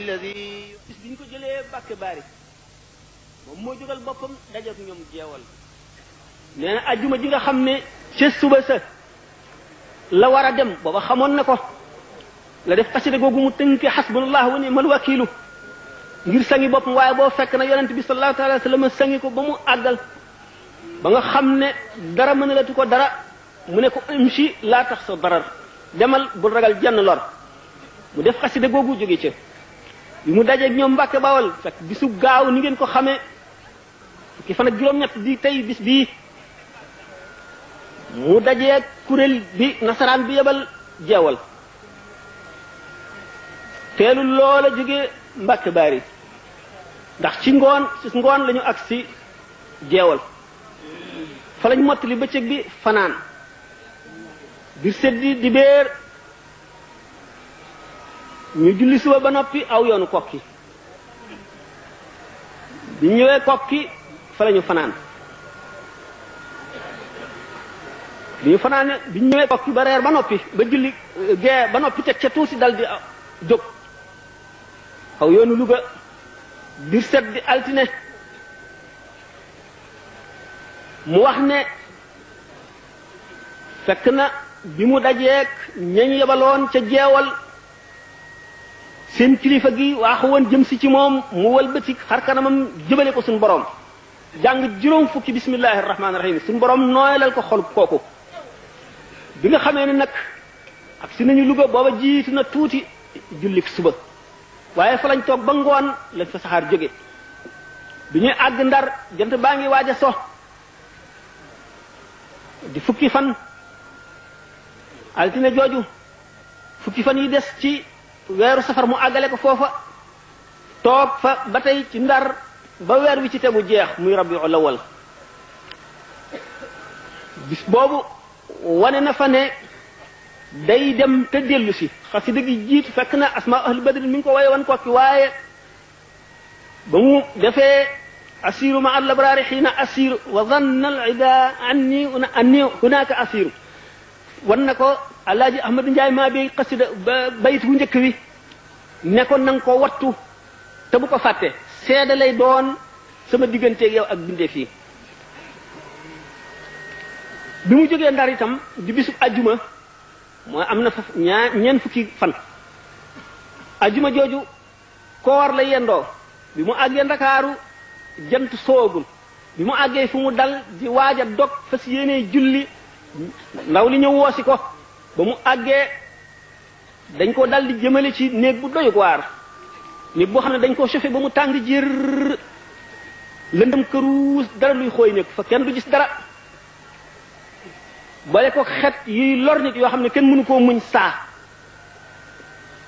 alladi bis bi ñu ko jëlee Mbàkke Baari moom moo jógal boppam dajeek ñoom jeewal nee na ajjuma ji nga xam ne ca suba sa la war a dem booba xamoon na ko la def xasida googu mu tënke xasbunallahu wa ni'mal wakiilu ngir sangi boppam waaye boo fekk na yonent bi sallallahu alayhi wa sallam sangi ko ba mu àggal ba nga xam ne dara mënalatu ko dara mu ne ko imshi laa tax sa darar demal bul ragal jenn lor mu def xasida googu jóge ca bi mu dajeeg ñoom Mbàkke Bawol fekk bisu gaaw ni ngeen ko xamee fukki fan ak juróom-ñett di tey bis bii mu dajeeg kuréel bi nasaraan bi yebal jeewal teelu loola jóge Mbàkke Baari ndax ci ngoon lañu agsi jeewal fa lañ mottali bëccëg bi fanaan bir seddi di béer ñu julli suba ba noppi aw yoonu kokki bi ñëwee kokki fa lañu fanaan bi ñu fanaane bi ñu ñëwee kokki ba reer ba noppi ba julli gee ba noppi teg ca tuuti dal di jóg aw yoonu Luga bir set di altine mu wax ne fekk na bi mu dajeek ñañ yebaloon ca jeewal seen kilifa gi waaxu woon jëm si ci moom mu wëlbati xar kanamam jëbale ko suñu borom jàng juróom fukki bismillahi rahmaani rahim suñu borom nooyalal ko xol kooku bi nga xamee ne nag ak si nañu Luga booba jiitu na tuuti jullik suba waaye fa lañ toog ba ngoon lañ fa saxaar jóge bi ñuy àgg Ndar jant baa ngi waaj a so di fukki fan altine jooju fukki fan yi des ci weeru safar mu àggale ko foofa toog fa ba tey ci Ndar ba weer wi ci tegu jeex muy Rabiul Awwal bis boobu wane na fa ne day dem te dellu si xasida gi jiitu fekk na asma ahlu badrin mi ngi ko waye wan kokki waaye ba mu defee asiru ma al abrari xiina asiru wa zanna al ida anni hunaka asiru wan na ko alaaji ahmadu njaay maa bi xasida bayit bu njëkk wi ne ko nanga ko wattu te bu ko fàtte seede lay doon sama digganteeg yow ak bindee fii bi mu jógee Ndar itam di bisub ajjuma mooy am na fa ñeent fukki fan ajjuma jooju koor la yendoo bi mu àggee Ndakaaru jant soogul bi mu àggee fu mu dal di waaj a dog fas yéenee julli ndaw li ñëw woosi ko ba mu àggee dañ ko dal di jëmale ci néeg bu doy waar néeg boo xam ne dañ ko chauffé ba mu tàng jër lëndëm këruus dara luy xooy nekk fa kenn du gis dara boole ko xet yuy lor nit yoo xam ne kenn mënu koo muñ saa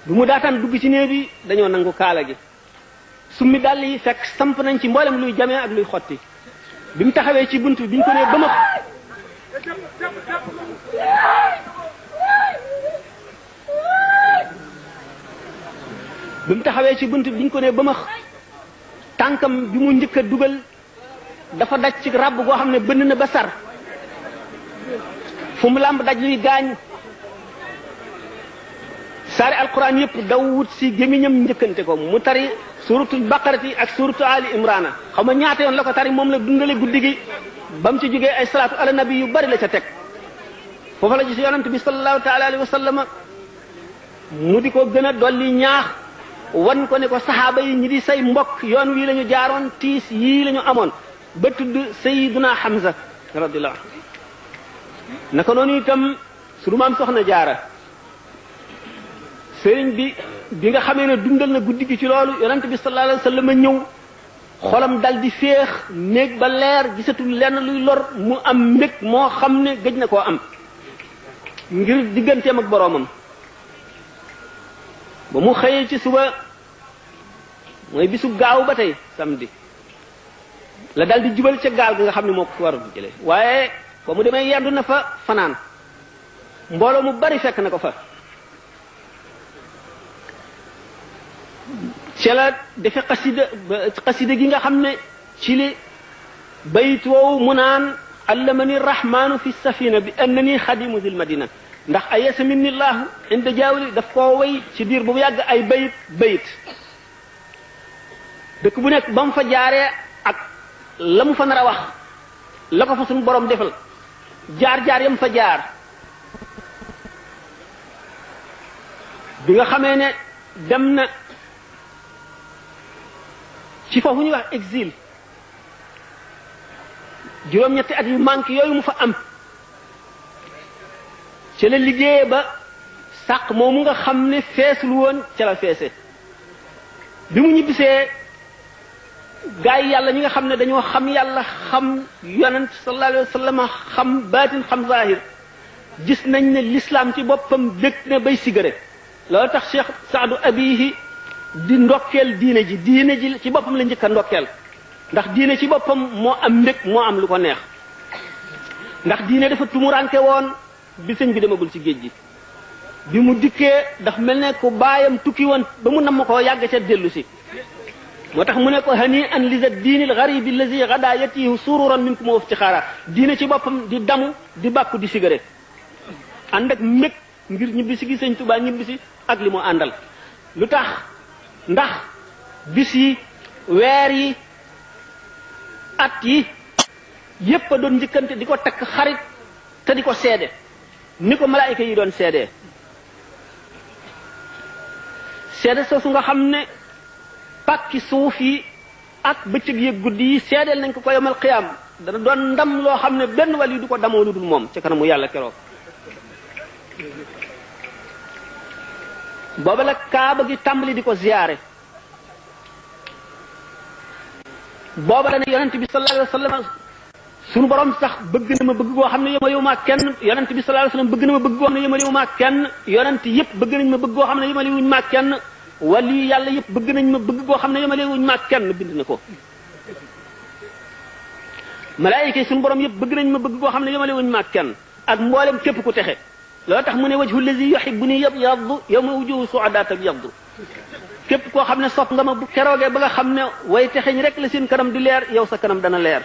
bu mu daataan dugg ci néeg bi dañoo nangu kaala gi summi dàll yi fekk samp nañ ci mboolem luy jamee ak luy xotti bi mu taxawee ci bunt bi bi ñu ko nee ba ma bi mu taxawee ci bunt bi bi ñu ko nee ba ma tànkam bi mu njëkk a dugal dafa daj ci ràbb goo xam ne bënn na ba sar fu mu làmb daj luy gaañ saari alquran yëpp daw wut si gémmiñam njëkkante ko mu tari suratul baqarati ak suratu ali imrana xaw ma ñaata yoon la ko tari moom la dundale guddi gi ba mu ci jógee ay salaatu ala nabi yu bari la ca teg foofa la gis yonent bi sallallahu taala alayhi wa sallam mu di ko gën a dolli ñaax wan ko ne ko saxaaba yi ñi di say mbokk yoon wii la ñu jaaroon tiis yii la ñu amoon ba tudd sayiduna Hamza radiyallahu anhu naka noonu itam sunu maam soxna jaara sëriñ bi nga xamee ne dundal na guddi gi ci loolu yonent bi sallallahu alayhi wa sallam ñëw xolam dal di féex néeg ba leer gisatul lenn luy lor mu am mbég moo xam ne gëj na koo am ngir digganteem ak boroomam ba mu xëyee ci suba mooy bisu gaaw ba tey samedi la dal di jubal ca gaal gi nga xam ne moo ko war a jëlee waaye ba mu demee yendu na fa fanaan mbooloo mu bari fekk na ko fa ci la defe xasida gi nga xam ne ci li bayit woowu mu naan allamani rahmanu fi safina bi annani xadimu zil madina ndax ayesa minni llahu inda jaawli daf koo way ci biir bu yàgg ay bayit dëkk bu nekk ba mu fa jaaree ak la mu fa nar a wax la ko fa suñu borom defal jaar-jaar yam fa jaar bi nga xamee ne dem na ci foofu ñuy wax exil juróom-ñetti at yu manque yooyu mu fa am ci la liggéeye ba sàq moomu nga xam ne feesul woon ca la feese bi mu ñibbisee gaa yi yàlla ñi nga xam ne dañoo xam yàlla xam yonent sallallahu alayhi wa sallam xam baatin xam zahir gis nañ ne l'islam ci boppam dëkk na bay sigare loolu tax Cheikh Saadu Abihi di ndokkeel diine ji ci boppam la njëkk a ndokkeel ndax diine ci boppam moo am mbég moo am lu ko neex ndax diine dafa tumuranke woon bi sëñ bi demagul ci géej gi bi mu dikkee daf mel ne ko baayam tukki woon ba mu namm koo yàgg ca dellu si moo tax mu ne ko hani an liza diinil garibi allazi gada yatihu sururan minkum wa iftixaara diine ci boppam di damu di bàkku di sigare ànd ak mbég ngir ñibbisi gi sëñ Tuubaa ñibbisi ak li mu àndal lu tax ndax bis yi weer yi at yi yépp a doon njëkkante di ko takk xarit te di ko seede ni ko malaayika yi doon seedee seede soosu nga xam ne pàkki suuf yi ak bëccëg yi guddi yi seedeel nañ ko yomal xiyaam dana doon ndam loo xam ne benn wàll yi du ko damoo lu dul moom ci kanamu yàlla keroog booba la kaaba gi tàmbali di ko ziyaare booba la ne yonent bi sallallahu alayhi wa sallam sunu borom sax bëgg na ma bëgg goo xam ne yemalewu ma kenn yonent bi sallallahu alayhi wa sallam bëgg na ma bëgg goo xam ne yemalewu ma kenn yonent yëpp bëgg nañ ma bëgg goo xam ne yemalewuñ ma kenn wali yàlla yëpp bëgg nañ ma bëgg goo xam ne yemalewuñ ma kenn bind na ko malaayika yi sunu borom yëpp bëgg nañ ma bëgg goo xam ne yemalewuñ ma kenn ak mboolem képp ku texe loolu tax mu ne wajhu allazi yuhibbuni yabyaddu yawma wujuhu su'adaa tabyaddu képp koo xam ne sopp nga ma bu keroogee ba nga xam ne way texeñ rek la seen kanam di leer yow sa kanam dana leer